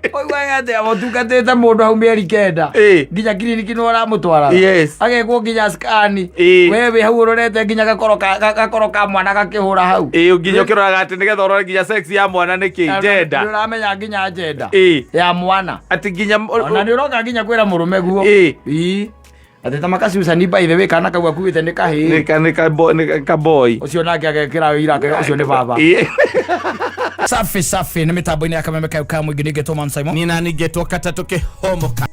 Ũiguaga atĩa ũtungatĩte mũndũ hau mĩeri 9, nginya kiriniki nĩ ũramũtwaraga, agekwo nginya skani, we wĩ hau ũrorete nginya gakoro ka mwana gakĩhũra hau. Ĩĩ, nginya ũkĩroraga atĩ nĩgetha ũrore nginya sex ya mwana nĩ kĩ gender. Nĩ ũramenya nginya gender ya mwana. Atĩ nginya Ona nĩ ũroka nginya kwĩra mũrũme guo. Ii. Atĩ ta makacucani, by the way, kana kau akuĩte nĩ kahĩĩ. Nĩ kaboi. Ũcio nake agekĩra wĩira akauga ũcio nĩ baba. Safi safi, nĩ mĩtambo-inĩ ya Kameme kau ka mũingĩ, ningĩ Tũman Simon. Nĩ na ningĩ katatũ kĩhomoka.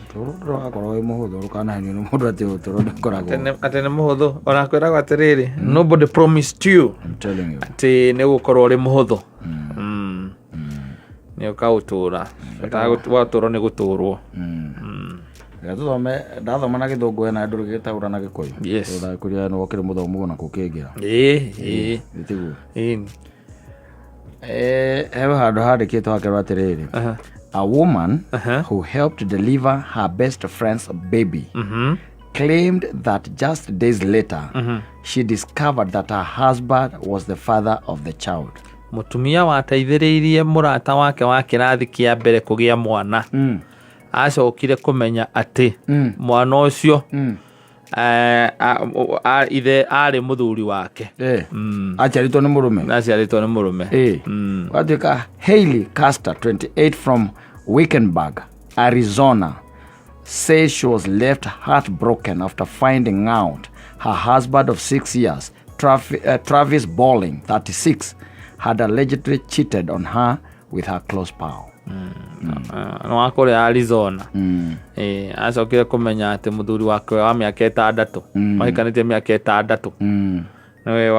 Ũtũũro ndũrakorwo wĩ mũhũthũ, ndũkanahenio nĩ mũndũ atĩ ũtũũro ndũkoragwo. Atĩ nĩ mũhũthũ, ona kwĩragwo atĩrĩrĩ, nobody promised you I'm telling you. atĩ nĩ gũkorwo ũrĩ mũhũthũ. Nĩ ũkaũtũra bata wa ũtũũro nĩ gũtũrwo. Reke tũthome, ndathoma na gĩthũngũ ena andũ gĩtaũra na gĩkũyũ. Kũrĩa nĩ wokĩrĩ mũthomu ona kũkĩngĩra. Ĩĩ. Tiguo? Ĩĩ. He handũ handĩkĩtwo hakerwo atĩrĩrĩ, a woman who helped deliver her best friend's baby claimed that just days later she discovered that her husband was the father of the child. Mũtumia wateithĩrĩirie mũrata wake wa kĩrathi kĩa mbere kũgĩa mwana acokire kũmenya atĩ mwana ũcio ithe arĩ mũthuri wake. Aciarĩtwo nĩ mũrũme. Aciarĩtwo nĩ mũrũme. Gwatuĩka Hailey Caster, 28, from Wickenburg, Arizona, says she was left heartbroken after finding out her husband of 6 years, Travis Bolling, 36, had allegedly cheated on her with her close pal. Nĩ wa kũrĩa Arizona. Acokire kũmenya atĩ mũthuri wake wa mĩaka 6, mahikanĩtie mĩaka 6, nĩwe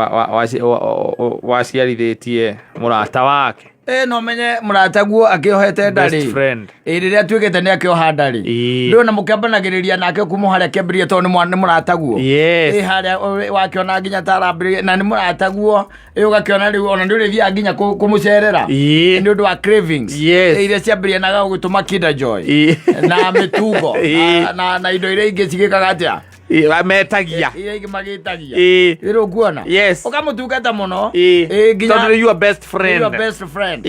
waciarithĩtie mũrata wake. Ĩ, no menye mũrataguo akĩohete nda Best rĩ. friend. Ĩ, rĩrĩa atuĩkĩte nĩ akĩoha nda rĩ, ndũĩ na mũkĩambanagĩrĩria nake kuma harĩa kĩambĩrĩria, tondũ nĩ mũrataguo. Ĩ, harĩa wakĩona nginya tarambĩrĩria na nĩ mũrataguo, ĩ, ũgakĩona rĩu ona nĩ ũrĩthiaga nginya kũmũcerera nĩ ũndũ wa cravings. Ĩ, iria ciambĩrĩria na gũgĩtũma Kinder Joy na mĩtungo na indo iria ingĩ cigĩkaga atĩa. Metagia. Iria ingĩ magĩtagia. Rĩu ũkuona ũkamũtungata mũno. Ĩ, nginya Tondũ nĩ your best friend. Your best friend.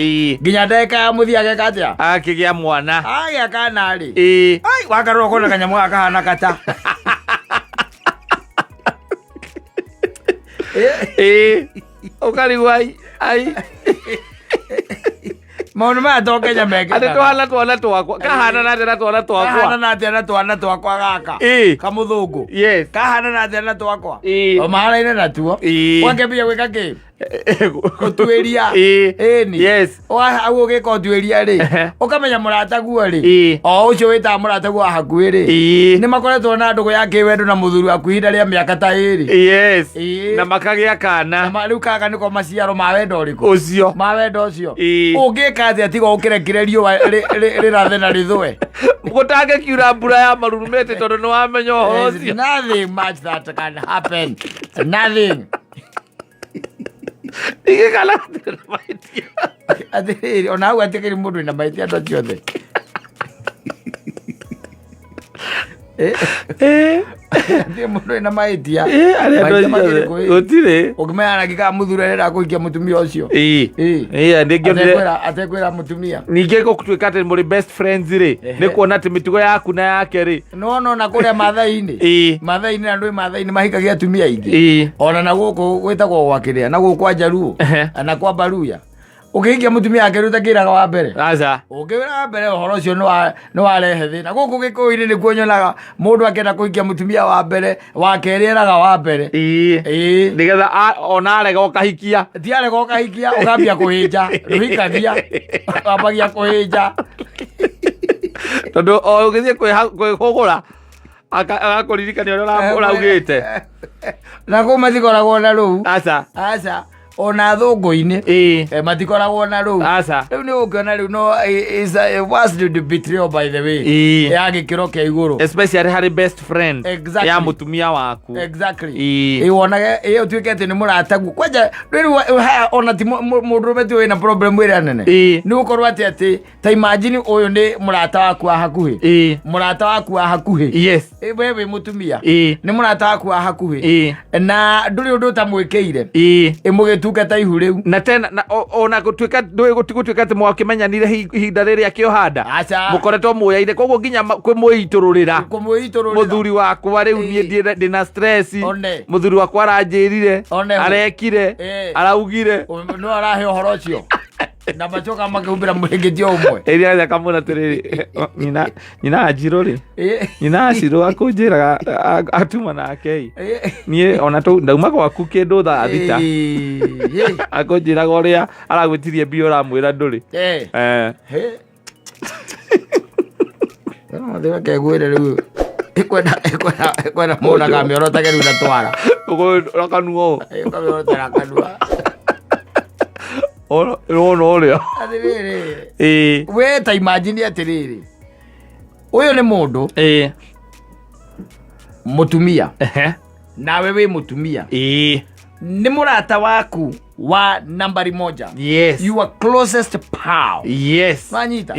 Nginya ndagĩka ya mũthia ageka atĩa? Akĩgĩa mwana. Agĩa kana rĩ. Ai, wakarora ũkona kanyamũ gaka kahana kata. Ĩĩ, ũkarigwo ai ai. Maũndũ maya to Kenya Atĩ mekĩkaga. tũhana twana twakwa, kahana na atĩa na twana twakwa? Kahana na atĩa na twana twakwa gaka? Kamũthũngũ. Kahana na atĩa na twakwa? O mahanaine natuo. Wakĩambia gwĩka kĩ? Ũtuĩria. Ĩni. Hau ũgĩka ũtuĩria rĩ, ũkamenya mũrataguo rĩ, o ũcio wĩtaga mũrataguo wa hakuhĩ rĩ, nĩ makoretwo na ndũgũ ya kĩwendo na mũthuri waku ihinda rĩa mĩaka ta 2. Na makagĩa kana. Na rĩu kaka nĩko maciaro ma wendo ũrĩkũ? Ũcio. Ma wendo ũcio. Ũngĩka atĩa tiga ũkĩrekire riũa rĩrathe na rĩthũe? Gũtangĩkiura mbura ya marurumĩte tondũ nĩ wamenya ũhoro There's ũcio. nothing much that can happen. Nothing. Ningĩ kana gũtirĩ na mahĩtia. Atĩrĩrĩ, ona hau atikĩrĩ mũndũ wĩna mahĩtia, andũ acio othe. Hatirĩ mũndũ wĩna mahĩtia. Arĩa andũ Mahĩtia acio makĩrĩ othe. kũ- Gũtirĩ. Ũngĩmenya na kĩkaa mũthuri arenda kũhikia mũtumia ũcio. Ĩĩ, ningĩ Atekwĩra mũtumia. Ningĩ gũtuĩka atĩ mũrĩ best friends rĩ, nĩ kuona atĩ mĩtugo yaku na yake rĩ. Nĩwona ona kũrĩa Mathai-inĩ. Mathai-inĩ, andũ Mathai-inĩ mahikagia atumia aingĩ. Ona na gũkũ gwĩtagwo gwa kĩrĩa, na gũkũ kwa Njaruo na kwa Baruya. Ũkĩhikia mũtumia wake rĩu ũtakĩraga wa mbere. Aca. Ũngĩwĩra wa mbere, ũhoro ũcio nĩ warehe thĩna. Gũkũ Gĩkũyũ-inĩ nĩkuo nyonaga mũndũ akĩenda kũhikia mũtumia wa mbere, wa kerĩ eraga wa mbere. Nĩgetha ona arega ũkahikia. Ti arega ũkahikia, ũkambia kũhĩnja, ndũhikagia, wambagia kũhĩnja. Tondũ o ũgĩthiĩ kwĩhũgũra agakũririkania ũrĩa ũraugĩte. Na kũu matikoragwo na rũu. Aca. Aca, ona thũngũ-inĩ matikoragwo na rũu. Aca. Rĩu nĩ ũngĩona rĩu no is a worst betrayal, by the way, ya gĩkĩro kĩa igũrũ. Especially harĩ best friend ya mũtumia waku. Exactly. Ĩ, wonage ĩ ũtuĩke atĩ nĩ mũrataguo kwanja rĩu haya, ona ti mũndũrũme ti wĩna problem ĩrĩa nene. Nĩ gũkorwo atĩ ta imagine ũyũ nĩ mũrata waku wa hakuhĩ. Mũrata waku wa hakuhĩ. Ĩ, we wĩ mũtumia. Nĩ mũrata waku wa hakuhĩ na ndũrĩ ũndũ ũtamwĩkĩire. Ĩ, mũgĩtuĩka Ũgĩtungata ihu rĩu. Na tena na ona gũtuĩka ndũĩ gũtigũtuĩka atĩ mwakĩmenyanire ihinda rĩrĩa akĩohanda. Aca. Mũkoretwo muoyaine, koguo nginya kwĩmwĩitũrũrĩra. Kũmwĩitũrũrĩra. Mũthuri wakwa rĩu niĩ ndĩna stress. One. Mũthuri wakwa aranjĩrire. One. Arekire. Araugire. No arahe ũhoro ũcio. Na macoka makĩhumbĩra mũrĩngĩti o ũmwe. Ĩrĩa akamwĩra atĩrĩrĩ, nyina Anjirũ rĩ, nyina Acirũ akũnjĩraga atuma nake ĩ. Niĩ ona tũ ndauma gwaku kĩndũ thaa 6. Akũnjĩraga ũrĩa aragwĩtirie mbia ũramwĩra ndũrĩ. Reke ngwĩre rĩu ĩkwenda ĩkwenda ĩkwenda mũndũ akamĩorotage rĩu na twara. Ũkũra kanua ũũ. Ũkamĩorotera kanua. Ũrona ũrĩa. Atĩrĩrĩ. We ta imagine atĩrĩrĩ. Ũyũ nĩ mũndũ. Mũtumia. Nawe wĩ mũtumia. Nĩ mũrata waku wa nambari moja. Yes. Your closest pal. Yes. Wanyita?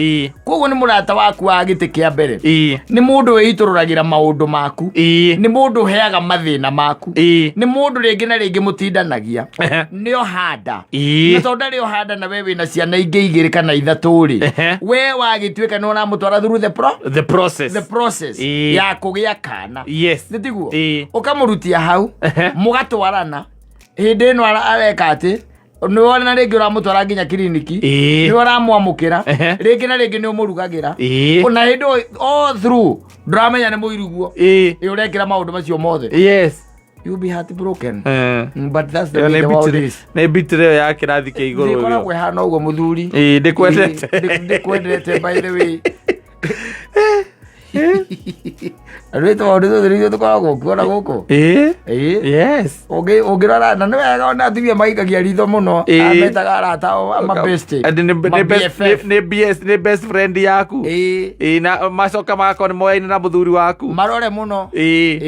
Koguo nĩ mũrata waku wa gĩtĩ kĩa mbere. Nĩ mũndũ wĩitũrũragĩra maũndũ maku. Nĩ mũndũ ũheaga mathĩna maku. Nĩ mũndũ rĩngĩ na rĩngĩ mũtindanagia. Nĩ ohanda. Na tondũ ndarĩ ohanda na we wĩna ciana ingĩ igĩrĩ kana ithatũ rĩ. We wagĩtuĩka nĩ ũramũtwara through the pro The process. The process ya kũgĩa kana. Yes. Nĩ tiguo? Ũkamũrutia hau, mũgatwarana. Hĩndĩ ĩno areka atĩ nĩ wona rĩngĩ ũramũtwara nginya kiriniki, nĩ ũramwamũkĩra, rĩngĩ na rĩngĩ nĩ ũmũrugagĩra. Ona hĩndĩ ĩyo all through ndũramenya nĩ mũiruguo. Ĩ ũrekĩra maũndũ macio mothe. Yes. You'll be heartbroken. But that's the way the world is. Nĩ betrayal ya kĩrathi kĩa igũrũ ĩyo. Ndĩkoragwo ĩhana ũguo mũthuri. Ndĩkwendete. Ndĩkwendete by the way. Rĩu tondũ tũthuri tũkoragwo kuo na gũkũ. Yes. Ũngĩrora na nĩ wega ona atumia maikagia ritho mũno. Metaga arata ao ama bestie. Ma BFF. Nĩ BS, nĩ best friend yaku. Na macoka magakorwo nĩ moyaine na mũthuri waku. Marore mũno.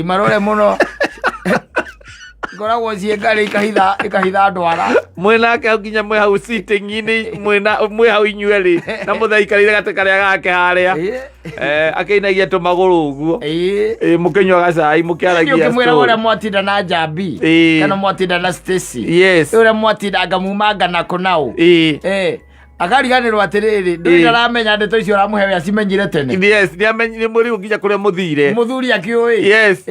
Marore mũno. Ikoragwo ciĩ ngarĩ ikahitha ndwara. Mwĩ nake hau nginya mwĩ hau sitting-inĩ, mwĩ hau inyuerĩ, na mũthee aikarĩire gatĩ karĩa gake harĩa. Akĩinagia tũmagũrũ ũguo. Mũkĩnyua gacai, mũkĩaragia Ũkĩmwĩra story. ũrĩa mwatinda na Njambi, kana mwatinda na Stacy. Yes. Ũrĩa mwatinda ngamumanga nako nao. Akariganĩrwo atĩrĩrĩ, ndũrĩ ndaramenya ndeto icio ũramũhe we acimenyire tene. Yes, nĩ amenyi, nĩ mũrĩu nginya kũrĩa mũthire. Mũthuri akĩũĩ. Yes.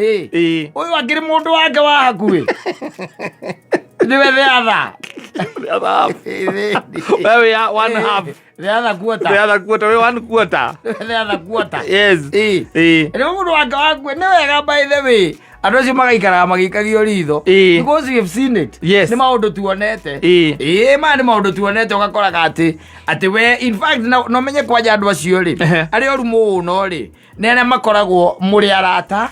Ũyũ akĩrĩ mũndũ wake wa hakuhĩ. Nĩwe the other. The other half. Wewe we are one half. The other quarter. The other quarter, we one quarter. The other quarter. Yes. Nĩ mũndũ wake wa hakuhĩ, nĩ wega by the way. Andũ acio magaikaraga magĩikagio ritho. Because we have seen it. Yes. Nĩ maũndũ tuonete. Maya nĩ maũndũ tuonete ũgakoraga atĩ we, in fact, no menye kwanja andũ acio rĩ, arĩa oru mũno rĩ, nĩ arĩa makoragwo mũrĩ arata,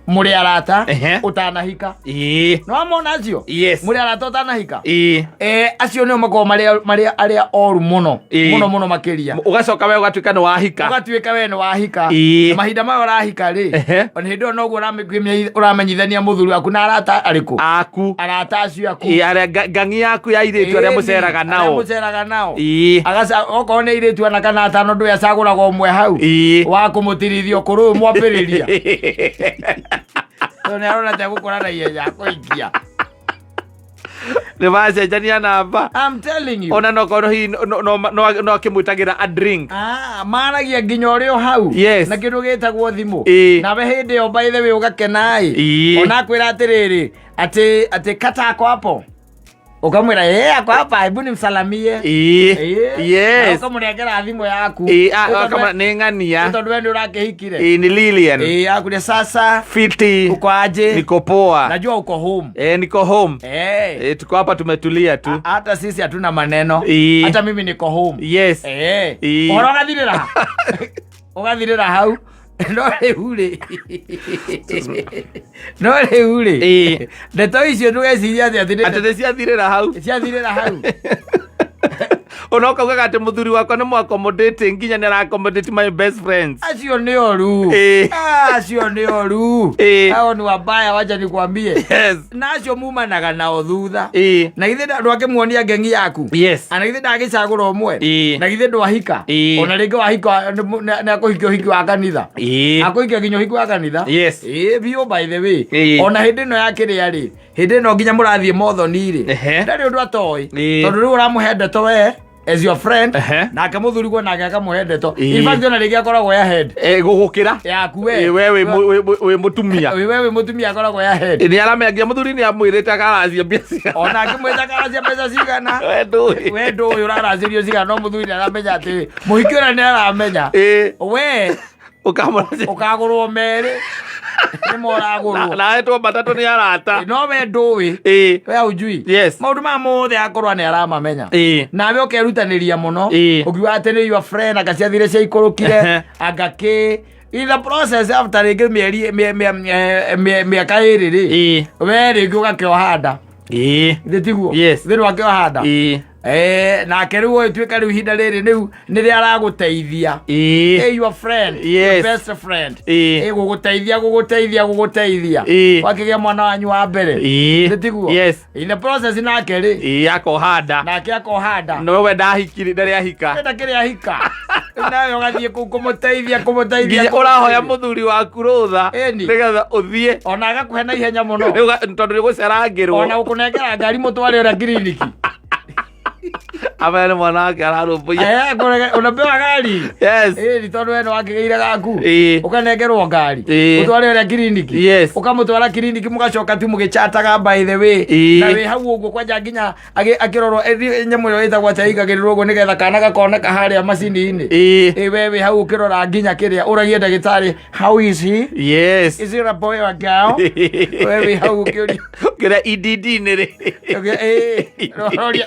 mũrĩ arata, ũtanahika. Nĩ wamona acio? Yes. Mũrĩ arata ũtanahika? Acio nĩo makoragwo marĩ arĩa oru mũno. Mũno mũno makĩria. Ũgacoka we ũgatuĩka nĩ wahika. Ũgatuĩka we nĩ wahika. Na mahinda maya ũrahika rĩ, ona hĩndĩ ĩyo noguo ũramenyithania mũthuri waku na arata arĩkũ? Aku. Arata acio aku. Arĩa ngangi yaku ya airĩtu arĩa mũceraga Arĩa nao. mũceraga nao. Okorwo nĩ airĩtu ana kana atano ndũĩ acagũraga ũmwe hau. Wa kũmũtirithia ũkũrũ ũyũ mwambĩrĩria. Tondũ nĩ arona ta egũkũra na ihenya akũikia. Nĩ macenjania namba. I'm telling you. Ona no korwo hihi no akĩmwĩtagĩra a drink. Maragia nginya ũrĩ o hau. Yes. Na kĩndũ gĩtagwo thimũ. Nawe hĩndĩ ĩyo by the way ũgakena ĩ. Ona akwĩra atĩrĩrĩ, atĩ kata ako hapo. Ukamwĩra, ako hapa, hebu nimsalamie. Yes. Na ũkamũnengera thimũ yaku. Akamwĩra, nĩ ng'ania. Tondũ we nĩ ũrakĩhikire. Nĩ Lilian. Akuria sasa. Fiti. Uko aje? Niko poa. Najua uko home. Niko home. Tuko hapa tumetulia tu. Hata sisi hatuna maneno. Hata mimi niko home. Yes. Ũhoro ũgathirĩra. Ũgathirĩra hau. No rĩu rĩ. No rĩu rĩ. Ndeto icio ndũgeciria atĩ atĩ nĩ Atĩ nĩ ciathirĩra hau. Ciathirĩra hau. Ona ũkaugaga atĩ mũthuri wakwa nĩ mũ-accommodate nginya nĩ ara-accommodate my best friends. Acio nĩ oru. Ah, acio nĩ oru. Hao ni wabaya, wacha nikwambie. Na acio mumanaga nao thutha. Na githĩ ndwakĩmuonia ngengi yaku? Ana githĩ ndagĩcagũra ũmwe? Na githĩ ndwahika? Ona rĩngĩ wahika nĩ akũhikia ũhiki wa kanitha. Akũhikia nginya ũhiki wa kanitha. Ĩĩ biũ, by the way. Ona hĩndĩ ĩno ya kĩrĩa rĩ, hĩndĩ ĩno nginya mũrathiĩ mothoni rĩ, ndarĩ ũndũ atoĩ. Tondũ rĩu ũramũhe ndeto we as your friend, nake mũthuri guo nake akamũhe ndeto. In fact, ona rĩngĩ akoragwo ya head Gũgũkĩra. Yaku we. We wĩ mũtumia. We wĩ mũtumia, akoragwo ya head. Nĩ aramenya nginya mũthuri nĩ amwĩrĩte akaracia mbia cigana. Ona akĩmwĩta akaracia mbeca cigana. We ndũĩ. We ndũĩ ũraracĩrio cigana, no mũthuri nĩ aramenya atĩ mũhiki ũrĩa nĩ aramenya. We Ũkamũracia. Ũkagũrwo merĩ nĩ moragũrwo. Na etwo matatũ nĩ arata. No we ndũĩ. We haujui. Maũndũ maya mothe akorwo nĩ aramamenya. Nawe ũkerutanĩria mũno. Ũkiuga atĩ nĩ your friend, anga ciathire ciaikũrũkire, anga kĩ. In the process, after rĩngĩ mĩeri mĩaka 2 rĩ, we rĩngĩ ũgakĩoha nda. Githĩ tiguo? Yes. Githĩ ndwakĩoha nda? Ĩĩ. Nake rĩu ũgĩtuĩka rĩu ihinda rĩrĩ rĩu nĩrĩa aragũteithia. Hey, your friend, your best friend. Gũgũteithia, gũgũteithia, gũgũteithia. Wakĩgĩa mwana wanyu wa mbere. Githĩ tiguo? Yes. In the process nake rĩ, Akoha nda. Nake akoha nda. No we ndahikire, ndarĩ ahika. Enda kĩrĩa ahika. Rĩu nawe ũgathiĩ kũu kũmũteithia, kũmũteithia. Nginya ũrahoya mũthuri waku rũtha nĩgetha ũthiĩ. Ona agakũhe na ihenya mũno. Rĩu tondũ nĩ gũcerangĩrwo. Ona gũkũnengera ngari mũtware ũrĩa kiriniki. Amenya nĩ mwana wake ararũmbũiya. Unapewa gari. Ĩni tondũ we nĩ wakĩgĩire gaku. Ũkanengerwo ngari. Ũtware ũrĩa kiriniki. Ũkamũtwara kiriniki, mũgacoka tu mũgĩchataga, by the way. Na wĩ hau ũguo kwanja nginya akĩrorwo nyamũ ĩyo ĩtagwo atĩa ĩigagĩrĩrwo ũguo nĩgetha kana gakoneka harĩa macini-inĩ. Ĩ we wĩ hau ũkĩrora nginya kĩrĩa ũragie ndagĩtarĩ, "How is he? Is it a boy or a girl?" We wĩ hau ũkĩũria. Kĩrĩa EDD nĩ rĩ?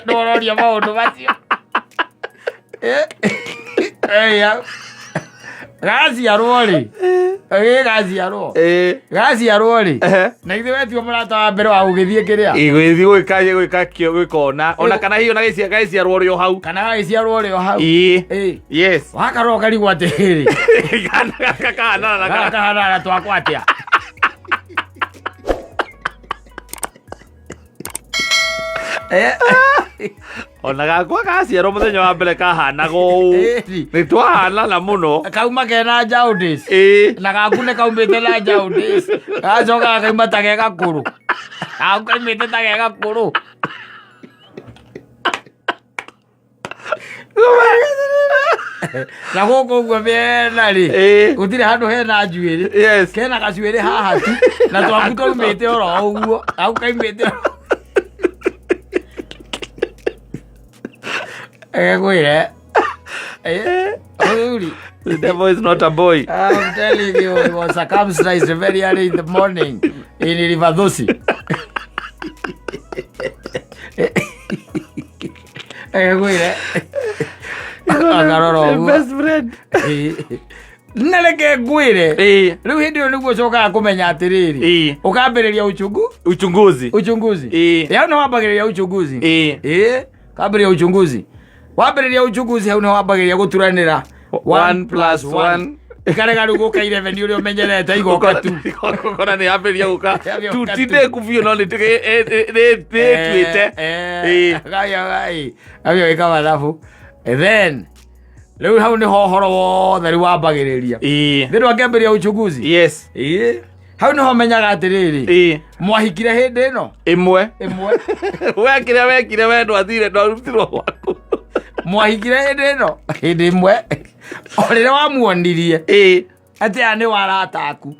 Ndũroria maũndũ macio. Ĩya. Gaciarwo rĩ, ĩ gaciarwo, gaciarwo rĩ, na ithuĩ wetio mũrata wa mbere wa gũgĩthiĩ kĩrĩa. Gũgĩthiĩ gwĩka kĩo gwĩkona ona kana hihi ona gagĩciarwo rĩ o hau. Kana gagĩciarwo rĩ o hau. Wakarora ũkarigwo atĩrĩrĩ, Kana gaka kahanana na gaka gaka. Kahanana na twakwa atĩa? Ona gakwa gaciarwo mũthenya wa mbere kahanaga ũũ. Nĩ twahanana mũno. Kauma kena jaundice. Na gaku nĩ kaumĩte na jaundice, gacoka gakauma ta ge gakũrũ, gaku kaumĩte ta ge gakũrũ. Na gũkũ ũguo mĩena rĩ, gũtirĩ handũ hena njuĩrĩ. Kena gacuĩrĩ haha tu, na twaku twaumĩte oro ũguo, gaku kaumĩte oro. Ngwĩre mũthuri. The devil is not a boy. I'm telling you, he was circumcised very early in the morning in River Thusi. Ngwĩre akarora The ũguo. best friend. Na reke ngwĩre, rĩu hĩndĩ ĩyo nĩguo ũcokaga kũmenya atĩrĩrĩ, ũkambĩrĩria uchungu Uchunguzi. Uchunguzi. Hau nĩ wambagĩrĩria uchunguzi. Ĩĩ, kambĩrĩria uchunguzi, wambĩrĩria uchunguzi hau nĩ wambagĩrĩria gũturanĩra. One plus one. Ikarega rĩu gũka 11 ũrĩa ũmenyerete, igoka tu. Ũkona nĩ yambĩrĩria gũka. Yambĩrĩria gũka tu. Tutindĩku biũ no nĩ tuĩte. Gagĩa gwĩka mathabu. Then rĩu hau nĩho ũhoro wothe rĩu wambagĩrĩria. Thĩ ndwakĩambĩrĩria uchunguzi. Ĩĩ, hau nĩho menyaga atĩrĩrĩ, mwahikire hĩndĩ ĩno Ĩmwe. Ĩmwe. We kĩrĩa wekire, we ndwathire, ndwarutirwo gwaku. Mwahikire hĩndĩ ĩno, hĩndĩ ĩmwe, o rĩrĩa wamuonirie atĩ aya nĩ warata aku,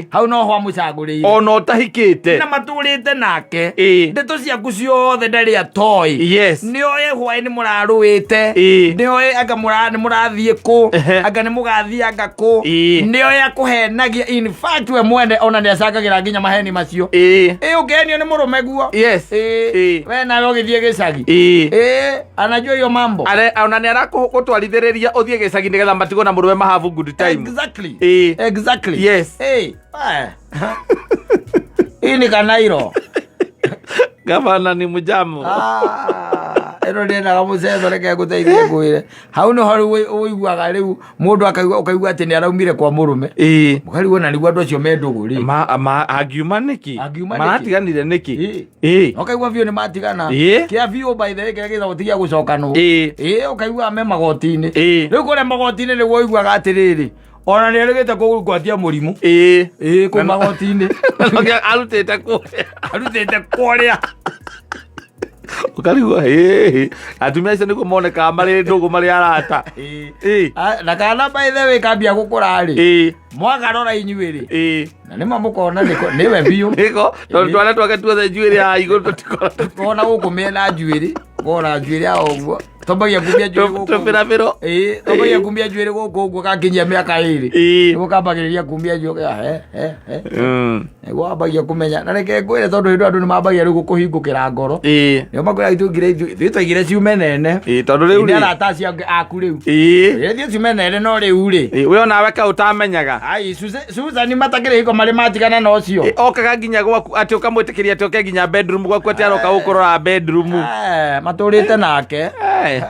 hau no ho amũcagũrĩire. Ona ũtahikĩte. Na matũrĩte nake. Ndeto ciaku ciothe ndarĩ atoĩ. Nĩoĩ hwaĩ nĩ mũrarũĩte. Nĩoĩ anga nĩ mũrathiĩ kũ, anga nĩ mũgathiĩ anga kũ. Nĩoĩ akũhenagia. In fact, we mwene ona nĩ acangagĩra nginya maheni macio. Ĩ ũkĩhenio nĩ mũrũme guo. We nawe ũgĩthiĩ gĩcagi. Ĩ anajua hiyo mambo. Ona nĩ arakũtwarithĩrĩria ũthiĩ gĩcagi nĩgetha matigwo na mũrũme mahave good time. Exactly. Exactly. Eh. Hii ni kanairo. Gavana ni mjamu. Ah. Ĩno ndĩendaga mũcetho, reke ngũteithie ngwĩre. Hau nĩho rĩu ũiguaga rĩu mũndũ akaigua, ũkaigua atĩ nĩ araumire kwa mũrũme. Ũkarigwo na nĩguo andũ acio me ndũgũ rĩ. Angiuma nĩkĩ? Angiuma nĩkĩ? Maratiganire nĩkĩ? Ĩĩ. Ũkaigua biũ nĩ matigana. Kĩa biũ by the way kĩrĩa gĩtagwo ti gĩa gũcokanwo. Ĩĩ, ũkaigua me magoti-inĩ. Rĩu kũrĩa magoti-inĩ nĩguo ũiguaga atĩrĩrĩ, ona nĩ erĩgĩte kũgwatia mũrimũ. Ĩĩ, kũu magoti-inĩ. Arutĩte kũrĩa. Arutĩte kũrĩa. Ũkarigwo, ĩĩ, atumia acio nĩguo monekaga marĩ ndũgũ marĩ arata. Ĩĩ. Na kana by the way kambia gũkũra rĩ, mwagarora inyuĩ rĩ, na nĩma mũkona nĩwe biũ. Nĩko, tondũ twana twake tuothe njuĩrĩ ya igũrũ tũtikoragwo. Kona gũkũ mĩena njuĩrĩ, kona njuĩrĩ ya ũguo. Twambagia kumia njuĩrĩ gũkũ. Tũbĩrabĩro. Ĩĩ, twambagia kumia njuĩrĩ gũkũ ũguo gakinyia mĩaka 2. Nĩguo kambagĩrĩria kumia njuĩrĩ, he, he, he. Nĩguo wambagia kũmenya. Na reke ngwĩre tondũ hĩndĩ ĩyo andũ nĩ mambagia rĩu gũkũhingũkĩra ngoro. Nĩo makwĩra ithuĩ ithuĩ twaigire ciume nene. Ĩĩ, tondũ rĩu Nĩ rĩ. arata acio angĩ aku rĩu. Ĩĩ, ciume nene no rĩu rĩ. Ĩĩ, we onawe kaĩ ũtamenyaga. Ai, Susan matakĩrĩ hiko marĩ matigana na ũcio. Ĩĩ, okaga nginya gwaku atĩ ũkamwĩtĩkĩria atĩ oke nginya bedroom gwaku atĩ aroka gũkũrora bedroom. Matũrĩte nake.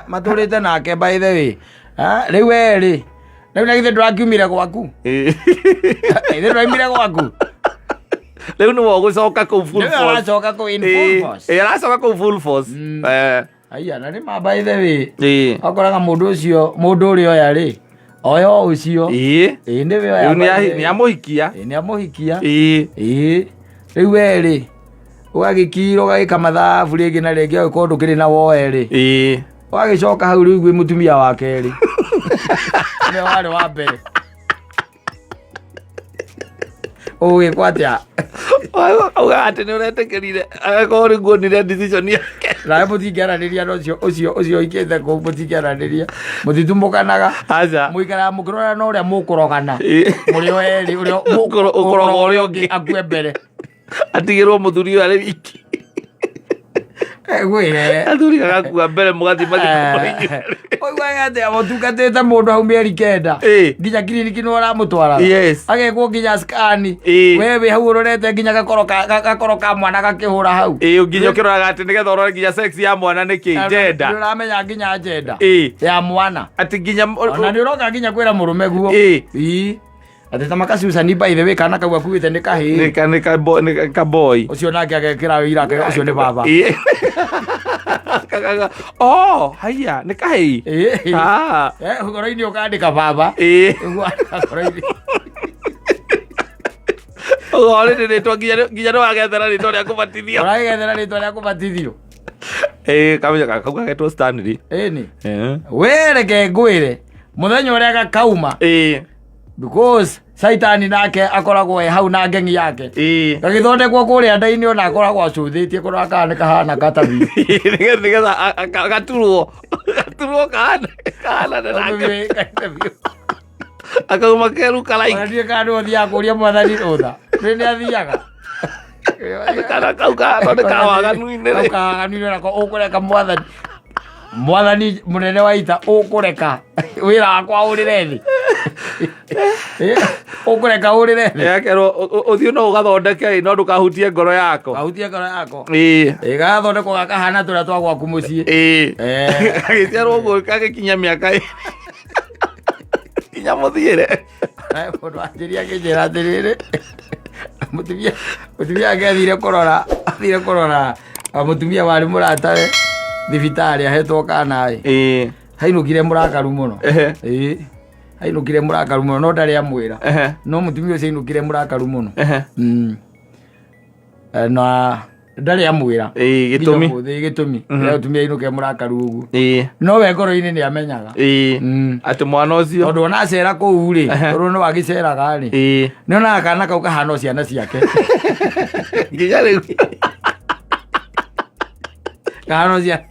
Matũrĩte nake by the way. Rĩu we rĩ. Rĩu na githĩ ndũrakiumire gwaku? Githĩ ndũraumire gwaku? Rĩu nĩwe ũgũcoka kũu full Nĩwe force. aracoka kũu in full force. Ĩĩ, aracoka kũu full force. Aya, na nĩ ma by the way. Wakoraga mũndũ ũcio, mũndũ ũrĩa oya rĩ, oya o ũcio. Ĩĩ, nĩwe oya Rĩu by the way. nĩ amũhikia. Ĩĩ, nĩ amũhikia. Ĩĩ. Rĩu we rĩ, ũgagĩkira ũgagĩka mathabu rĩngĩ na rĩngĩ ũgagĩkorwo ndũkĩrĩ na woe rĩ. Ũgagĩcoka hau rĩu gwĩ mũtumia wa kerĩ. Nĩwe warĩ wa mbere. Ũgwĩkwo atĩa? Augaga atĩ nĩ ũretĩkĩrire agĩkorwo rĩu nguonire decision yake. Nawe mũtingĩaranĩria na ũcio ũcio ũcio ũikĩte kũu, mũtingĩaranĩria, mũtitumũkanaga. Aca. Mũikaraga mũkĩrorana na ũrĩa mũkũrogana. Mũrĩ o erĩ, ũrĩa Ũkũroga ũrĩa ũngĩ. akue mbere. Atigĩrwo mũthuri ũyũ arĩ wiki. Ngwĩre. Athuri agakua mbere mũgathiĩ mathiko marĩ inyuĩ. Ũiguaga atĩa ũtungatĩte mũndũ hau mĩeri 9. Nginya kiriniki nĩ ũramũtwaraga. Agekwo nginya scan. We wĩ hau ũrorete nginya gakoro ka mwana gakĩhũra hau. Ĩĩ, nginya ũkĩroraga atĩ nĩgetha ũrore nginya sex ya mwana nĩ kĩ, gender. Nĩ ũramenya nginya gender. Ya mwana. Atĩ nginya Ona nĩ ũroka nginya kwĩra mũrũme guo. Ĩĩ. Atĩ ta maka Susan by the way kana kau akuĩte nĩ kahĩĩ. Nĩ ka, nĩ ka bo-, nĩ ka boy. Ũcio nake agekĩra wĩira akauga ũcio nĩ baba. Kagaga, oh, haiya, nĩ kahĩĩ. Ngoro-inĩ ũkandĩka baba. Ũguo andĩka ngoro-inĩ. Ũguo rĩrĩ rĩtwa nginya nĩ wagethera rĩtwa rĩa kũbatithio. Ũragethera rĩtwa rĩa kũbatithio. Kamenya kau gagetwo Stanley. Ĩni. We reke ngwĩre, mũthenya ũrĩa gakauma. Because Saitani nake akoragwo e hau na ngengi yake. Gagĩthondekwo kũrĩa nda-inĩ ona akoragwo acũthĩtie kũrora kana nĩ kahana katabi. Nĩgetha gaturwo. Gaturwo kahana. Kahana na nake. Akauma keru karaiki. Ona ndiũĩ kana nĩwe ũthiaga kũria mwathani rũtha. Nĩ nĩ athiaga. Kana kau kahana nĩ kawaganu-inĩ rĩ. Kau kawaganu-inĩ nako ũkũreka mwathani. Mwathani mũnene wa ita ũkũreka wĩra wakwa ũrĩre thĩ. Ũkũreka ũrĩre thĩ. Akerwo ũthiĩ no ũgathondeke no ndũkahutie ngoro yako. Kahutie ngoro yako. Ĩĩ, gagathondekwo gakahana tũrĩa twa gwaku mũciĩ. Gagĩciarwo ũguo gagĩkinya mĩaka ĩrĩ. Nginya mũthiĩre. Mũndũ anjĩria akĩnjĩra atĩrĩrĩ, mũtumia wake athire kũrora, athire kũrora mũtumia warĩ mũratawe thibitarĩ ahetwo kana ĩ. Hainũkire mũrakaru mũno. Hainũkire mũrakaru mũno, no ndarĩ amwĩra. No mũtumia ũcio ainũkire mũrakaru mũno. Na ndarĩ amwĩra. Gĩtũmi. Nginya ũmũthĩ, gĩtũmi. Rĩrĩa mũtumia ainũkire mũrakaru ũguo. No we ngoro-inĩ nĩ amenyaga. Atĩ mwana ũcio. Tondũ ona acera kũu rĩ, tondũ no agĩceraga rĩ. Nĩ onaga kana kau kahana o ciana ciake. Nginya rĩu. Kahana o ciana.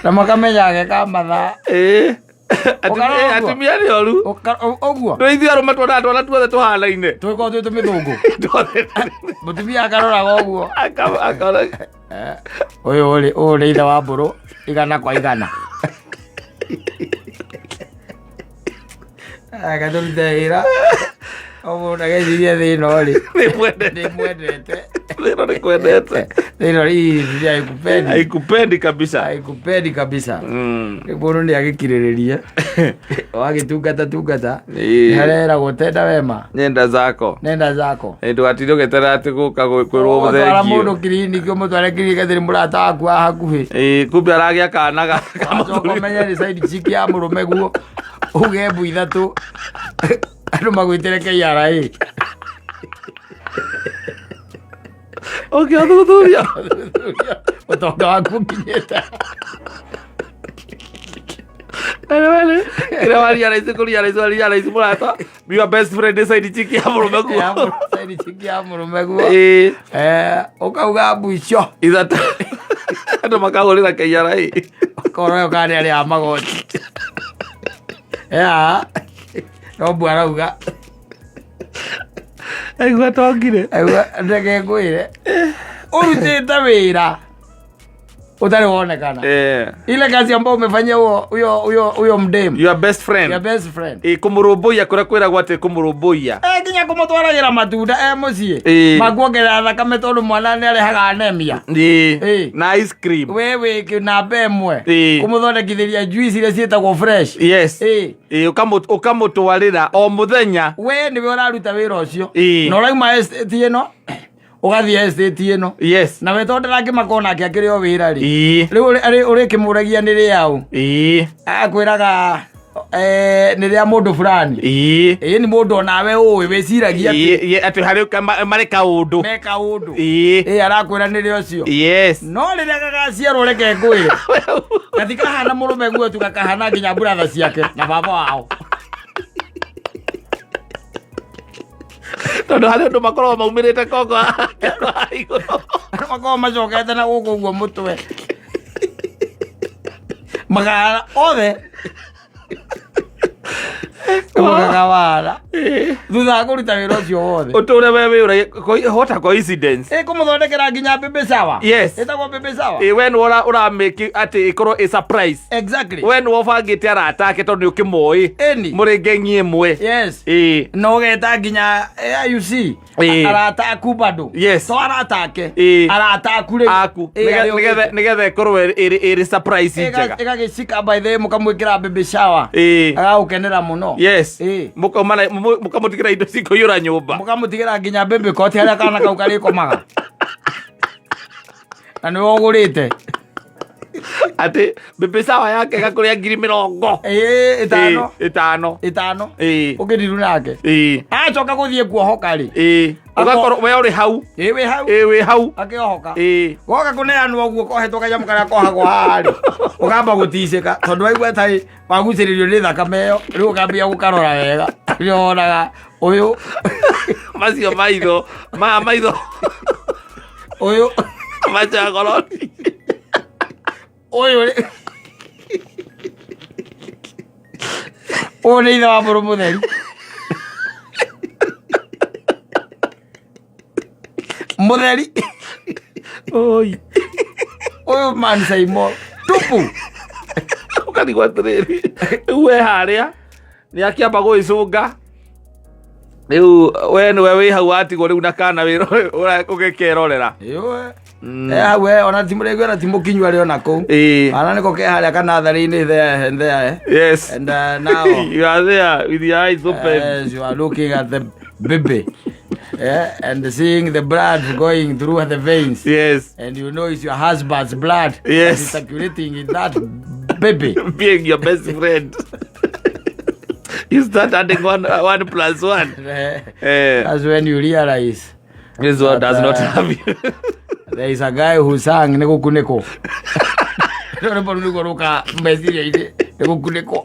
Na makamenya geka mathaa. Ũkarora ũguo? Atumia nĩ oru. Ũguo? Nĩ ithuĩ arũme tuonaga twana tuothe tũhanaine. Tũgĩkorwo twĩ tũmĩthũngũ. Tuothe. Mũtumia akaroraga ũguo. Akora. Ũyũ rĩ, ũyũ nĩ ithe wa mbũrũ igana kwa igana. Gatũrute wĩra. O mũndũ ageciria thĩ ĩno rĩ, Nĩ mwendete. nĩ mwendete. Thĩ ĩno nĩ kwendete. Thĩ ĩno ii haikupendi. Haikupendi kabisa. Haikupendi kabisa. Rĩu mũndũ nĩ agĩkirĩrĩrie. Wagĩtungata tungata. Ĩĩ. Nĩ hareragwo tenda wema. Nenda zako. Nenda zako. Ndũgatinde ũgĩeterera atĩ gũka kwĩrwo Ũgatwara mũndũ thengio. kiriniki ũmũtware kiriniki atĩ nĩ mũrata waku wa hakuhĩ. Ĩĩ, kumbe aragĩa kana ga Wacoka ũmenye nĩ side chick ya mũrũme guo. Uge mbu ithatũ. Andũ magwĩtĩre KRA. Ũngĩathuthuria. Ũtonga waku ũkinyĩte. Kĩrĩa wa realize kũ realize wa realize mũrata your best friend nĩ side chick ya mũrũme guo. Side chick ya mũrũme guo. Ĩĩ. Ũkauga mbu icio. Ithatũ. Andũ makahũrĩra KRA. Ũkorwo kana nĩ arĩa a magoti. Ya. No mbu arauga. Aigua tongire. Aigua reke ngwĩre. Ũrutĩte wĩra ũtarĩ wonekana. Ile kazi ambayo umefanyia huo huyo huyo huyo mdem. Your best friend. Your best friend. Ĩ, kũmũrũmbũiya kũrĩa kwĩragwo atĩ kũmũrũmbũiya. Nginya kũmũtwaragĩra matunda e mũciĩ. Makuongerera thakame tondũ mwana nĩ arehaga anemia. Ĩĩ. Ĩĩ. Na ice cream. We wĩ namba ĩmwe. Ĩĩ. Kũmũthondekithĩria juice iria ciĩtagwo fresh. Yes. Ĩĩ. Ĩĩ, ũkamũtwarĩra o mũthenya. We nĩwe ũraruta wĩra ũcio. Ĩĩ. Na ũrauma estate ĩno ũgathiĩ estate ĩno. Yes. Na we tondũ ndangĩmaka onake akĩrĩ o wĩra rĩ. Ĩĩ. Rĩu ũrĩkĩmũragia nĩ rĩaũ. Ĩĩ. Akwĩraga nĩ rĩa mũndũ fulani. Ĩĩ. Ĩĩ nĩ mũndũ onawe ũĩ wĩciragia atĩ Ĩĩ, ĩĩ, atĩ harĩ marĩ kaũndũ. me kaũndũ. Ĩĩ. Ĩĩ arakwĩra nĩ rĩa ũcio. Yes. No rĩrĩa gagaciarwo reke ngwĩre. Gatikahana mũrũme guo tu gakahana nginya brother ciake na baba wao. Tondũ harĩ ũndũ makoragwo maumĩrĩte kongo igũrũ. Andũ makoragwo macokete na gũkũ ũguo mũtwe. Makahana othe. Gakawara. Thutha wa kũruta wĩra ũcio wothe. Ũtũre we wĩũragia what a coincidence. Ĩ kũmũthondekera nginya baby shower. Yes. Ĩtagwo baby shower. Ĩ, we nĩwe ũramake atĩ ĩkorwo ĩ surprise. Exactly. We nĩwe ũbangĩte arata ake tondũ nĩ ũkĩmoĩ. Ĩni. Mũrĩ ngengi ĩmwe. Yes. Ĩ. Na ũgeta nginya you see. Ĩĩ. Arata aku bado. Yes. To arata ake. Ĩĩ. Arata aku rĩu. Aku. Ĩĩ, arĩa Nĩgetha ũgĩte. nĩgetha ĩkorwo ĩrĩ surprise njega. Ĩgagĩcika by the way mũkamwĩkĩra baby shower. Ĩĩ. Agagũkenera mũno. Yes. Ĩĩ. Mũkamũtigĩra indo cikũiyũra nyũmba. Mũkamũtigĩra nginya baby cot harĩa kana kau karĩkomaga. Na nĩwe ũgũrĩte. Atĩ baby shower yake ĩgakũrĩa ngiri mĩrongo. Ĩĩ, ĩtano. Ĩĩ, ĩtano. Ĩtano. Ĩĩ. Ũkĩndiru nake. Ĩĩ. Acoka gũthiĩ kuohoka rĩ. Ĩĩ. Ũgakorwo we ũrĩ hau. Ĩĩ wĩ hau. Ĩĩ wĩ hau. Akĩohoka. Ĩĩ. Goka kũneanwo ũguo kohetwo kanyamũ karĩa kohagwo haha rĩ. Ũkamba gũticĩka tondũ waigua ta wagucĩrĩrio nĩ thakame ĩyo rĩu ũkambia gũkarora wega. Nĩ wonaga ũyũ. Macio maitho. Maya maitho. Ũyũ. Machagoroni. Ũyũ rĩ. Ũyũ nĩ ithe wa mũrũ mũtheri. Mũtheri. Oi. Ũyũ man Saimo. Tupu. Ũkarigwo atĩrĩrĩ. Rĩu we harĩa nĩ akĩamba gũgĩcũnga. Rĩu we nĩwe wĩ hau watigwo rĩu na kana ũgĩkerorera. Ĩĩ. Hau ona ti mũrĩgu ona ti mũkinyu arĩ ona kũu. Ĩĩ. Kana nĩko ke harĩa kanatharĩ-inĩ there and there. Yes. And now You are there with your eyes open. Yes, you are looking at the baby. Yeah, and seeing the blood going through the veins. Yes. And you know it's your husband's blood that Yes. is circulating in that baby. Being your best friend. You start adding one plus one. That's when you realize This one does not have you. There is a guy who sang nĩgũkunĩkwo. Rũrĩmbo rũu nĩguo rũka meciria-inĩ, nĩgũkunĩkwo.